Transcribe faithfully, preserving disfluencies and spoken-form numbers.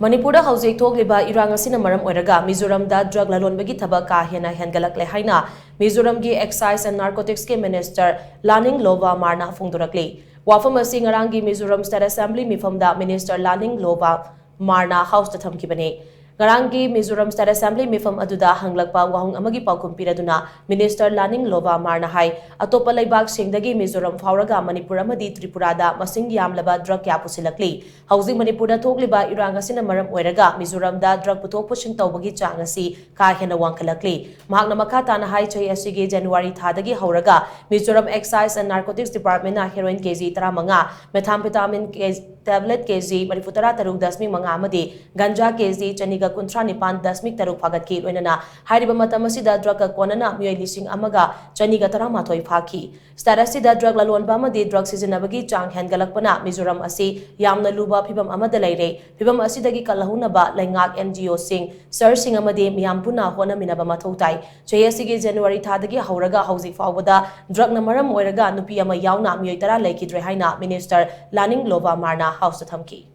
ꯃꯅꯤꯄꯨꯔꯗ ꯍꯧꯖꯤꯛ ꯊꯣꯛꯂꯤꯕ ꯏꯔꯥꯡ ꯑꯁꯤꯅ ꯃꯔꯝ ꯑꯣꯏꯔꯒ ꯃꯤꯖꯣꯔꯝꯗ drug ꯂꯂꯣꯟꯕꯒꯤ ꯊꯕꯛ ꯀꯥ ꯍꯦꯟꯅ ꯍꯦꯟꯒꯠꯂꯛꯂꯦ ꯍꯥꯏꯅ ꯃꯤꯖꯣꯔꯝꯒꯤ Excise and Narcotics ꯀꯤ Minister ꯂꯥꯅꯤꯡ ꯂꯣꯕꯥ ꯃꯥꯔꯅ ꯐꯣꯡꯗꯣꯔꯛꯂꯤ꯫ ꯋꯥꯐꯝ ꯑꯁꯤ ꯉꯔꯥꯡꯒꯤ ꯃꯤꯖꯣꯔꯝ State Assembly ꯃꯤꯐꯝꯗ Minister ꯂꯥꯅꯤꯡ ꯂꯣꯕꯥ ꯃꯥꯔꯅ House ꯇ ꯊꯝꯈꯤꯕꯅꯤ꯫ ꯉꯔꯥꯡꯒꯤ ꯃꯤꯖꯣꯔꯝ State Assembly ꯃꯤꯐꯝ ꯑꯗꯨꯗ ꯍꯪꯂꯛꯄ ꯋꯥꯍꯪ ꯑꯃꯒꯤ ꯄꯥꯎꯈꯨꯝ ꯄꯤꯔꯗꯨꯅ Minister ꯂꯥꯅꯤꯡ ꯂꯣꯕꯥ ꯃꯥꯔꯅ ꯍꯥꯏ, ꯑꯇꯣꯞꯄ ꯂꯩꯕꯥꯛꯁꯤꯡꯗꯒꯤ ꯃꯤꯖꯣꯔꯝ ꯐꯥꯎꯔꯒ ꯃꯅꯤꯄꯨꯔ ꯑꯃꯗꯤ ꯇ꯭ꯔꯤꯄꯨꯔꯥꯗ ꯃꯁꯤꯡ ꯌꯥꯝꯂꯕ drug ꯀꯌꯥ ꯄꯨꯁꯤꯜꯂꯛꯂꯤ꯫ ꯍꯧꯖꯤꯛ ꯃꯅꯤꯄꯨꯔꯗ ꯊꯣꯛꯂꯤꯕ ꯏꯔꯥꯡ ꯑꯁꯤꯅ ꯃꯔꯝ ꯑꯣꯏꯔꯒ ꯃꯤꯖꯣꯔꯝꯗ drug ꯄꯨꯊꯣꯛ ꯄꯨꯁꯤꯟ ꯇꯧꯕꯒꯤ ꯆꯥꯡ ꯑꯁꯤ ꯀꯥ ꯍꯦꯟꯅ ꯋꯥꯡꯈꯠꯂꯛꯂꯤ꯫ ꯃꯍꯥꯛꯅ ꯃꯈꯥ ꯇꯥꯅ ꯍꯥꯏ, ꯆꯍꯤ ꯑꯁꯤꯒꯤ January ꯊꯥꯗꯒꯤ ꯍꯧꯔꯒ ꯃꯤꯖꯣꯔꯝ Excise and Narcotics Department ꯅ heroin KG ꯇꯔꯥꯃꯉꯥ, methamphetamine tablet KG ꯃꯔꯤꯐꯨꯇꯔꯥ ꯇꯔꯨꯛ ꯗꯁꯃꯤꯛ ꯃꯉꯥ ꯑꯃꯗꯤ ꯒꯟꯖꯥ KG ꯆꯅꯤꯒ ꯀꯨꯟꯊ꯭ꯔꯥ ꯅꯤꯄꯥꯟ ꯗꯁꯃꯤꯛ ꯇꯔꯨꯛ ꯐꯥꯒꯠꯈꯤ꯫ ꯂꯣꯏꯅꯅ ꯍꯥꯏꯔꯤꯕ ꯃꯇꯝ ꯑꯁꯤꯗ drug ꯀ ꯀꯣꯟꯅꯅ ꯃꯤꯑꯣꯏ ꯂꯤꯁꯤꯡ ꯑꯃꯒ ꯆꯅꯤꯒ ꯇꯔꯥꯃꯥꯊꯣꯏ ꯐꯥꯈꯤ꯫ State ꯑꯁꯤꯗ drug ꯂꯂꯣꯟꯕ ꯑꯃꯗꯤ drug ꯁꯤꯖꯤꯟꯅꯕꯒꯤ ꯆꯥꯡ ꯍꯦꯟꯒꯠꯂꯛꯄꯅ ꯃꯤꯖꯣꯔꯝ ꯑꯁꯤ ꯌꯥꯝꯅ ꯂꯨꯕ ꯐꯤꯚꯝ ꯑꯃꯗ ꯂꯩꯔꯦ꯫ ꯐꯤꯚꯝ ꯑꯁꯤꯗꯒꯤ ꯀꯜꯍꯧꯅꯕ ꯂꯩꯉꯥꯛ, NGO ꯁꯤꯡ, ꯁꯍꯔꯁꯤꯡ ꯑꯃꯗꯤ ꯃꯤꯌꯥꯝ ꯄꯨꯟꯅ ꯍꯣꯠꯅꯃꯤꯟꯅꯕ ꯃꯊꯧ ꯇꯥꯏ꯫ ꯆꯍꯤ ꯑꯁꯤꯒꯤ January ꯊꯥꯗꯒꯤ ꯍꯧꯔꯒ ꯍꯧꯖꯤꯛ ꯐꯥꯎꯕꯗ drug ꯅ ꯃꯔꯝ ꯑꯣꯏꯔꯒ ꯅꯨꯄꯤ ꯑꯃ ꯌꯥꯎꯅ ꯃꯤꯑꯣꯏ ꯇꯔꯥ ꯂꯩꯈꯤꯗ꯭ꯔꯦ ꯍꯥꯏꯅ Minister ꯂꯥꯅꯤꯡ ꯂꯣꯕꯥ ꯃꯥꯔꯅ House ꯇ ꯊꯝꯈꯤ꯫